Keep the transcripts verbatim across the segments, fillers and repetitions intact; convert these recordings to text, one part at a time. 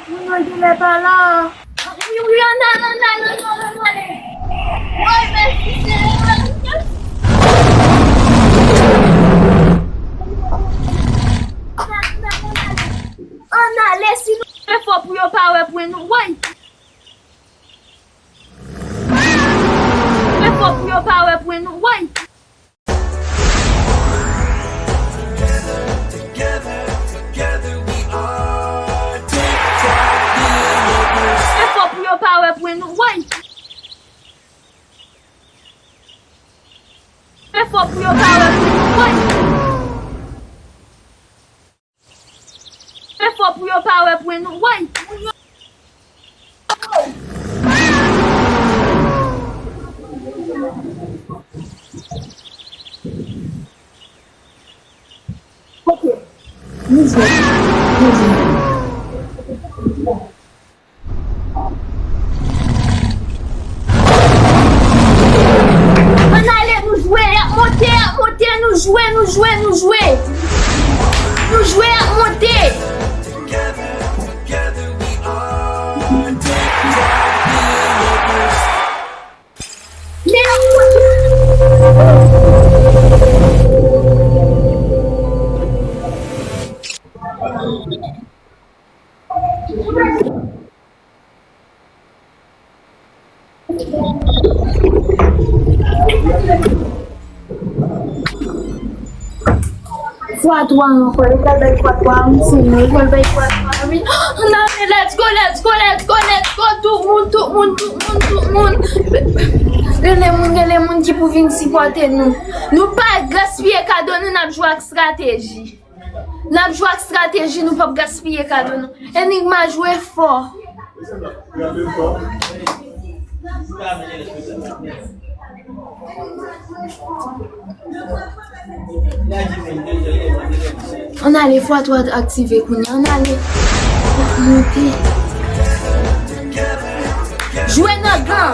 Moun yo genlè pa la. Wi, wi, ann ale, ann ale, ann ale, ann ale. Woy, mèsi, Senyè. Ann ale, ann ale, ann ale. Ann ale, si nou fè fò pou yo pa wè pwen nou. Woy. Fè fò pou yo pa wè pwen nou. Woy. Fè fò pou yo pa wè pwen nou. Woy. Fè fò pou yo pa wè pwen nou. Woy. Fè fò pou yo pa wè pwen nou. Woy. Ok. Nou jwe. Nou jwe. Ann ale, nou jwe, y ap monte, y ap monte, nou jwe, nou jwe, nou jwe. Nou jwe, y ap monte. Men y ap monte. Fwa twa ankò, yo pral bay fwa twa a, m sou nou, yo pral bay fwa twa a, wi. Ann ale, let's go, let's go, let's go, let's go, tout moun, tout moun, tout moun, tout moun. Rele moun, rele moun ki pou vin sipòte nou. Nou pa gaspiye kado nou, n ap jwe ak estrateji. N ap jwe ak estrateji, nou p ap gaspiye kado nou. Enigma jwe fò. Ann ale, fwa twa aktive kounye a, ann ale. Monte. Jwe nan gan.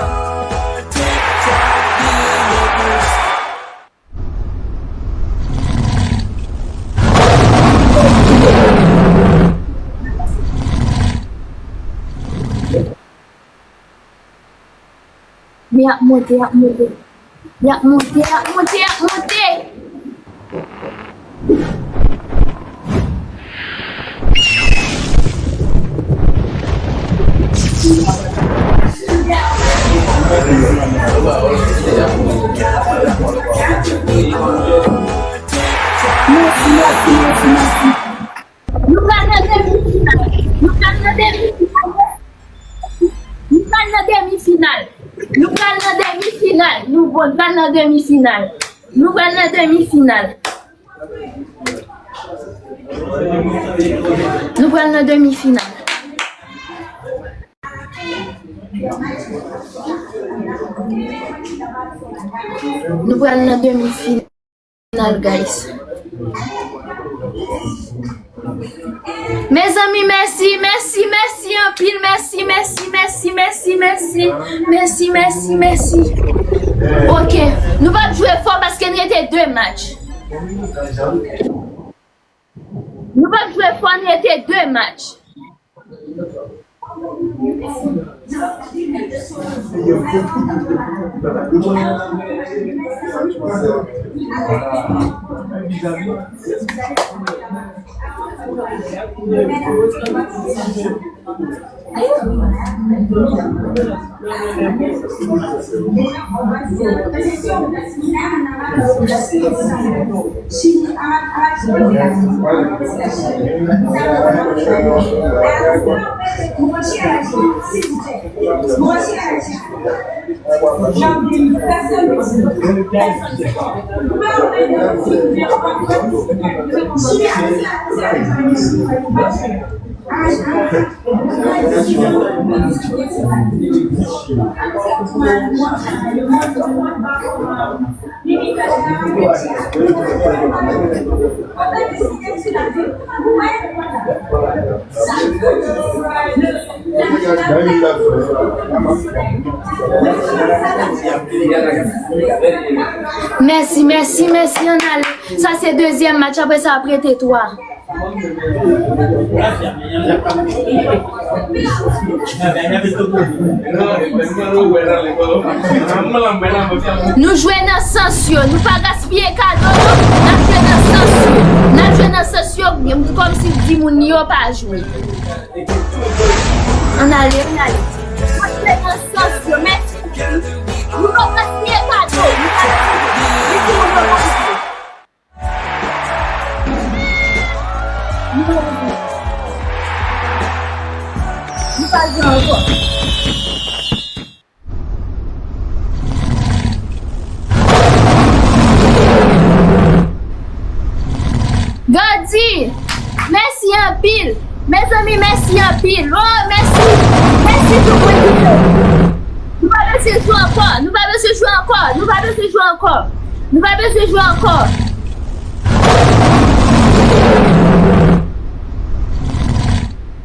Y ap monte, y ap monte. Y ap monte, y ap monte, y ap monte. Mèsi, mèsi, mèsi, mèsi. Nou pral nan demi final. Nou pral nan demi final. Nou pral nan demi final. Nou pral nan demi final. Nou bon, pral nan demi final. Nou pral nan demi final. Nou pral nan demi final. Nou pral nan demi final, guys. Mezanmi, mèsi, mèsi, mèsi anpil, mèsi, mèsi, mèsi, mèsi, mèsi. Mèsi, mèsi, mèsi. Ok, nou p ap jwe fò paske n rete de match. Nou p ap jwe fò, n rete de match. Mèsi, mèsi, mèsi, ann ale. Sa se dezyèm match, apre sa ap rete twa. Nou jwe nan sans yo, nou pa gaspiye kado yo, n ap jwe nan sans yo. N ap jwe nan sans yo, kòmsi di moun yo pa jwe. Ann ale, ann ale. Nou jwe nan sans yo, mèsi. Nou pa gaspiye kado, nou pa gaspiye. Li di moun yo pa jwe. Nou pa bezwen. Nou pa jwe ankò. Gandhi, mèsi anpil. Mezanmi, mèsi anpil. Oh, mèsi. Mèsi tout moun ki fè. Nou pa bezwen jwe ankò. Nou pa bezwen jwe ankò. Nou pa bezwen jwe ankò. Nou pa bezwen jwe ankò.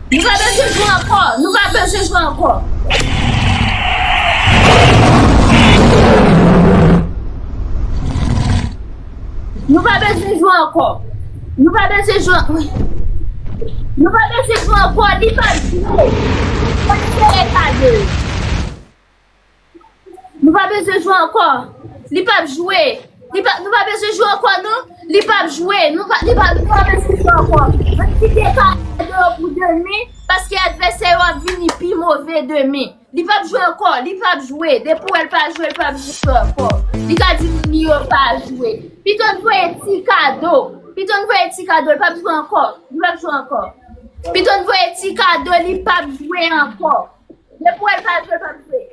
Nou pa bezwen jwe ankò. Nou pa bezwen jwe ankò. Nou pa bezwen jwe ankò. Nou pa bezwen jwe. Nou pa bezwen jwe ankò. Li pa jwe. Fòk sere kado. Nou pa bezwen jwe ankò. Li p ap jwe. Li pa, nou pa bezwen jwe ankò, non. Li p ap jwe. Nou pa, li pa, nou pa bezwen jwe ankò. Ann kite kado yo pou demen, paske advèsè yo ap vini pi move demen. Li p ap jwe ankò. Li p ap jwe. Depi w wè l pa jwe, l p ap jwe ankò. Li ka di moun li yo pa jwe. Pito n voye ti kado. Pito n voye ti kado. Li p ap jwe ankò. Li p ap jwe ankò. Pito n voye ti kado. Li p ap jwe ankò. Depi w wè l pa jwe, l p ap jwe.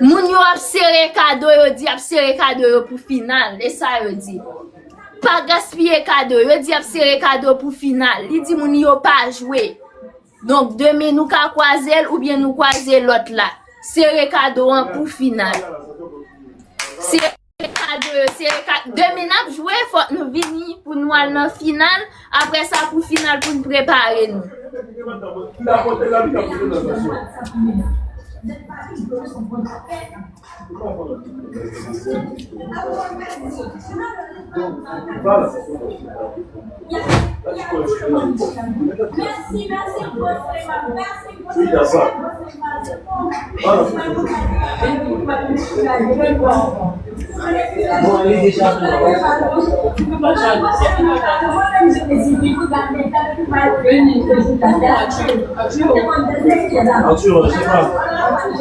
Moun yo ap sere kado, yo di ap sere kado yo pou final. E sa yo di. Pa gaspiye kado. Yo di ap sere kado pou final. Li di moun yo pa jwe. Donk, demen nou ka kwaze l oubyen nou kwaze lòt la. Sere kado an pou final. Sere kado yo, sere ka-, demen n ap jwe, fòk nou vini pou nou al nan final. Apre sa, pou final, pou n prepare nou.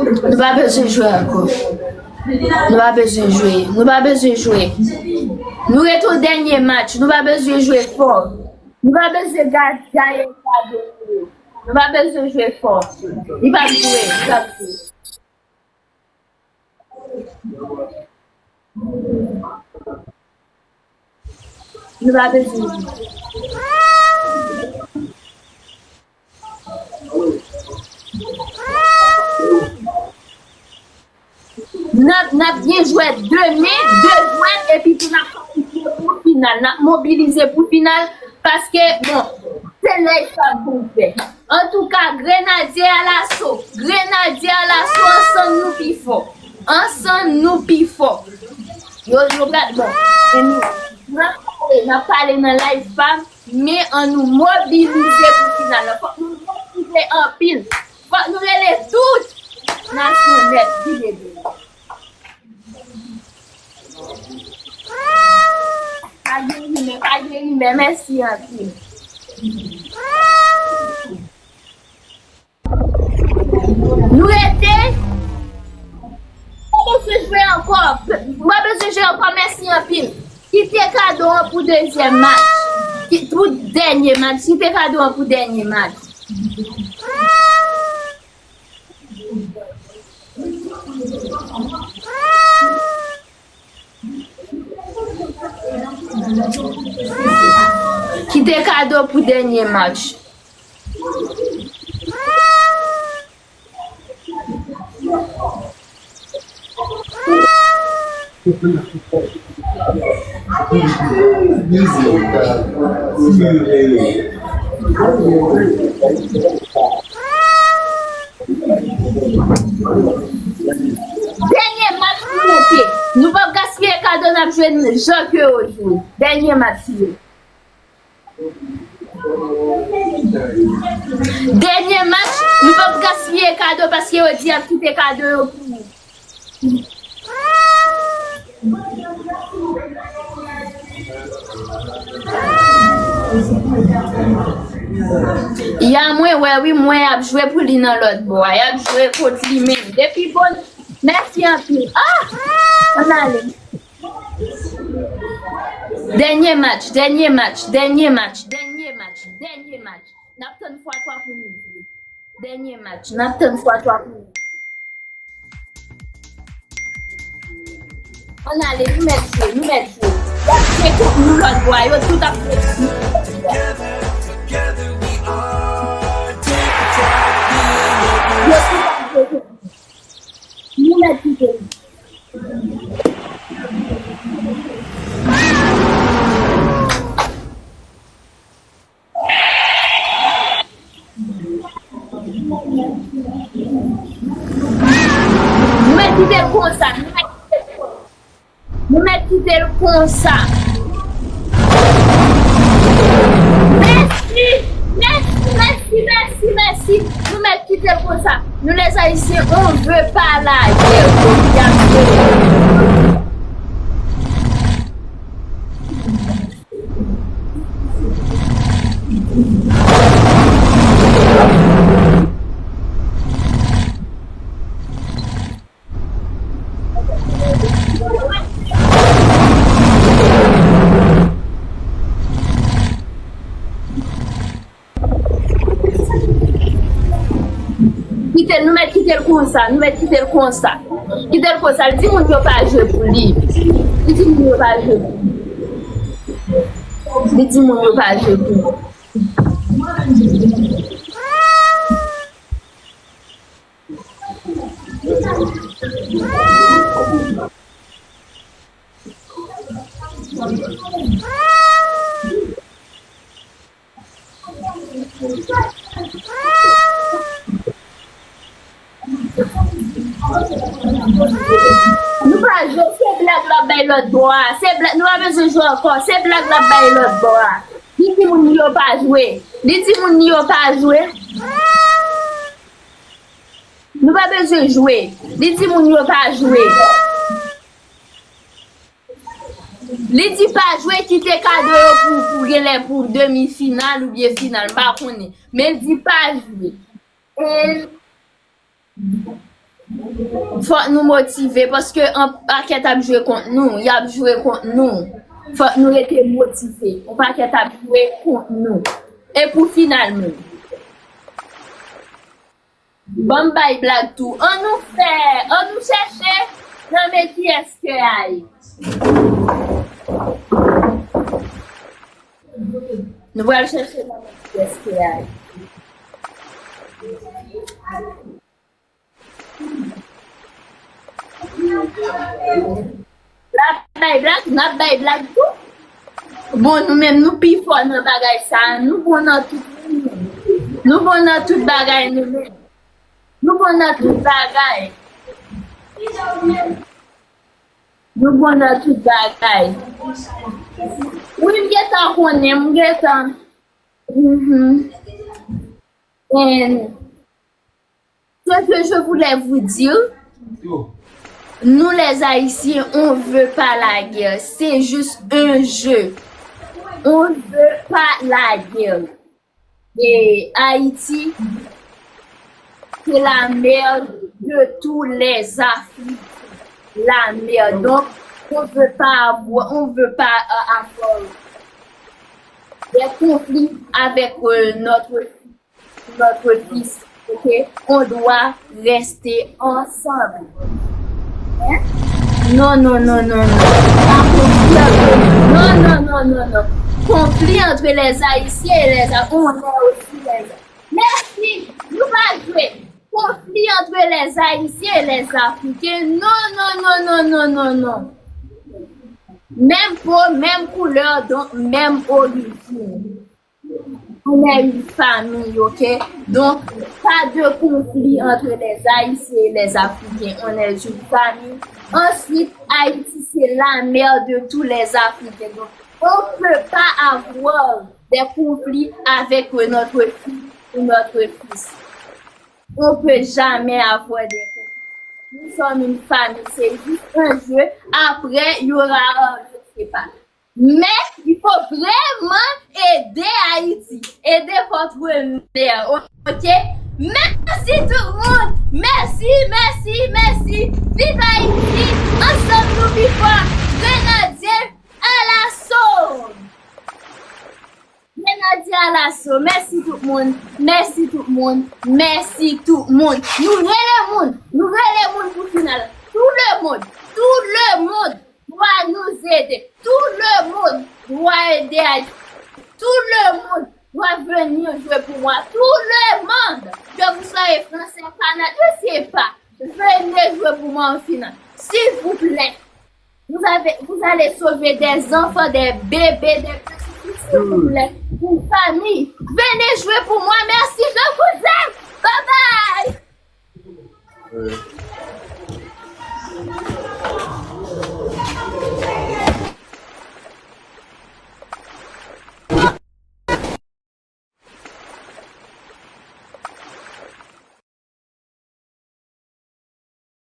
Nou pa bezwen jwe ankò. Nou pa bezwen jwe. Nou pa bezwen jwe. Nou ret yon dènye match. Nou pa bezwen jwe fò. Nou pa bezwen ga-, gaye kado yo. Nou pa bezwen jwe fò. Li p ap jwe. Li p ap jwe. Nou pa bezwen jwe. N ap, n ap gen jwèt demen, de jwèt, epi tou n ap kalifye pou final. N ap mobilize pou final, paske, bon, se live fam pou n fè. Antouka, Grenadye alaso, Grenadye alaso, ansanm nou pi fò. Ansanm nou pi fò. Yo, yo pral, bon, e nou, n ap pale, n ap pale nan live fam. Men ann nou mobilize pou final lan. Fòk nou motive anpil. Fòk nou rele tout nasyon nèt vide de nou. Pa gen rimè, pa gen rimè, mèsi anpil. Nou rete. Mwen bezwen jwe ankò. Mwen bezwen jwe ankò. Mèsi anpil. Kite kado an pou dezyèm match. Ki-, pou dènye match. Kite kado an pou dènye match. Kite kado pou dènye match. Dènye match pou mete. Nou p ap gaspiye kado n ap jwe jan ke yo jwe. Dènye match yo. Dènye match, nou p ap gaspiye kado paske yo di y ap kite kado yo pou nou. Ya mwen wè wi, mwen y ap jwe pou li nan lòt bò a. Y ap jwe kont li menm. Depi bon, mèsi anpil. Ah! Ann ale. Dènye match, dènye match, dènye match, dènye match, dènye match. N ap tann fwa twa pou nou jwe. Dènye match. N ap tann fwa twa pou nou. Ann ale, nou mèt jwe, nou mèt jwe. Y ap jwe kont nou lòt bò a, yo tout ap jwe kont nou. Yo tout ap jwe kont nou. Nou mèt kite l. Nou mèt kite l konsa. Nou mèt kite l konsa. Nou mèt kite l konsa. Mèsi, mèsi, mèsi, mèsi, mèsi. Nou mèt kite l konsa. Nou, les Haïtiens, on veut pas la guerre. Donk, y ap jwe. Kite l, nou mèt kite l konsa, nou mèt kite l konsa. Kite l konsa, li di moun yo pa jwe pou li. Li di moun yo pa jwe pou li. Li di moun yo pa jwe pou li. Nou pa jwe, se blag l ap bay lòt bò a. Se blag, nou pa bezwen jwe ankò. Se blag l ap bay lòt bò a. Li di moun yo pa jwe. Li di moun yo pa jwe. Nou pa bezwen jwe. Li di moun yo pa jwe. Li di pa jwe, kite kado yo pou, pou genlè pou demi final oubyen final, m pa konnen. Men l di pa jwe. E fòk nou motive, paske yon pakèt ap jwe kont nou, y ap jwe kont nou. Fòk nou rete motive. Yon pakèt ap jwe kont nou. E pou final menm. Ban m bay blag tou. An nou fè, an nou chèche nan men kiyès kè a ye. Nou pral chèche nan men kiyès kè a ye. L ap bay blag, n ap bay blag tou. Bon, nou menm, nou pi fò nan bagay sa a. Nou bon nan tout, nou bon nan tout bagay, nou menm. Nou bon nan tout bagay. Nou bon nan tout bagay. Wi, m gentan konnen, m gentan. Mhm. And ce que je voulais vous dire, nous les Haïtiens, on veut pas la guerre. C'est juste un jeu. On veut pas la guerre. Et Haïti, c'est la mère de tous les Africains. La mère. Donc, on veut pas avoir, on veut pas, euh, avoir des conflits avec, euh, notre notre fils, ok? On doit rester ensemble. Hein? Non, non, non, non, non. Pa konfli antre nou. Non, non, non, non, non. Conflit entre les Haïtiens et les A-, on est aussi les A-, mèsi, nou pa jwe. Conflit entre les Haïtiens et les Africains. Non, non, non, non, non, non, non. Menm po, menm koulè, donk menm orijin. On est une famille, ok? Donc, pas de conflit entre les Haïtiens et les Africains. On est une famille. Ensuite, Haïti, c'est la mère de tous les Africains. Donc, on ne peut pas avoir des conflits avec, euh, notre fille. pour notre fils. On peut jamais avoir des conflits. Nous sommes une famille, c'est juste un jeu. Après, il y aura un autre, c'est pas. Mais il faut vraiment aider Haïti, aider votre mère, ok? Merci tout le monde, merci, merci, merci. Vive Haïti, ensemble nous vivons. Grenadye alaso! Grenadye alaso, mèsi tout moun, mèsi tout moun, mèsi tout moun. Nou rele moun, nou rele moun pou final. Tout le monde, tout le monde doit nous aider. Tout le monde doit aider Haïti. Tout le monde doit venir jouer pour moi. Tout le monde, que vous soyez français, canadien, je sais pas. Venez jouer pour moi en finale. S'il vous plaît. Vous avez, vous allez sauver des enfants, des bébés, des petits filles, s'il vous plaît. Une famille. Venez jouer pour moi